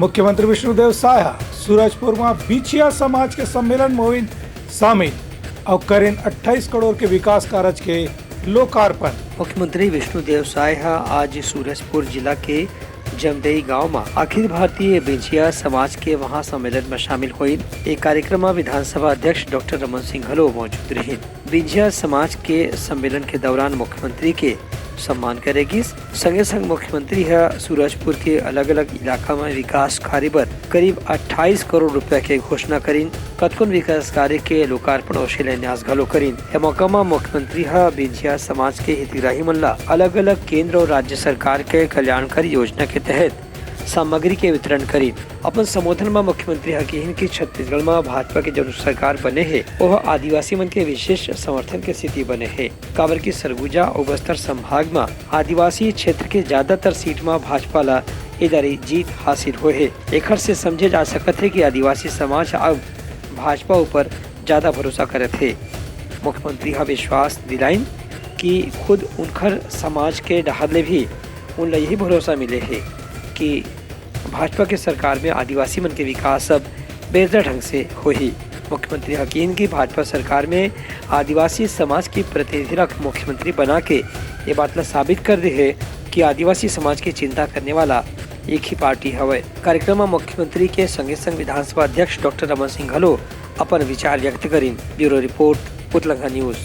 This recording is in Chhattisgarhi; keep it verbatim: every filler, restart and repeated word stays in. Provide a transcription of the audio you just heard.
मुख्यमंत्री विष्णुदेव साय ह सूरजपुर म बिछिया समाज के सम्मेलन म होइन शामिल अउ करिन अट्ठाईस करोड़ के विकास कारज के लोकार्पण। मुख्यमंत्री विष्णुदेव साय ह आज सूरजपुर जिला के जमदई गांव म अखिल भारतीय बिछिया समाज के महासम्मेलन म शामिल होइन। ए कार्यक्रम म विधानसभा अध्यक्ष डॉक्टर रमन सिंह घलो मौजूद रहिन। बिछिया समाज के सम्मेलन के दौरान मुख्यमंत्री के सम्मान करे गिस। संगे संग मुख्यमंत्री ह सूरजपुर के अलग-अलग इलाका म विकास कार्य बर करीब अट्ठाईस करोड़ रुपया के घोषणा करिन। कतकोन विकास कार्य के लोकार्पण अउ शिलान्यास घलो करिन। ए मौका म मुख्यमंत्री ह बिछिया समाज के हितग्राही मन ला अलग-अलग केंद्र अउ राज्य सरकार के कल्याणकारी योजना के तहत सामग्री के वितरण करिन। अपन संबोधन म मुख्यमंत्री ह किहिन कि छत्तीसगढ़ म भाजपा के जउन सरकार बने हे, ओह आदिवासी मन के विशेष समर्थन के स्थिति बने हे, काबर कि सरगुजा अउ बस्तर संभाग म आदिवासी क्षेत्र के ज्यादातर सीट म भाजपा ल ए दारी जीत हासिल होए हे। एखर से समझे जा सकत हे कि आदिवासी समाज अब भाजपा ऊपर ज्यादा भरोसा करत हे। मुख्यमंत्री ह विश्वास दिलाइन कि खुद उनखर समाज के डहार ले भी उन ला यही भरोसा मिले हे कि भाजपा के सरकार में आदिवासी मन के विकास अब बेहतर ढंग से होही। मुख्यमंत्री ह किहिन कि भाजपा सरकार में आदिवासी समाज के प्रतिनिधि ला मुख्यमंत्री बना के ये बात ला साबित कर दे हे कि आदिवासी समाज के चिंता करने वाला एक ही पार्टी हवय। कार्यक्रम म मुख्यमंत्री के संगे संग विधानसभा अध्यक्ष डॉक्टर रमन सिंह घलो अपन विचार व्यक्त करिन। Bureau report, Utlangha news.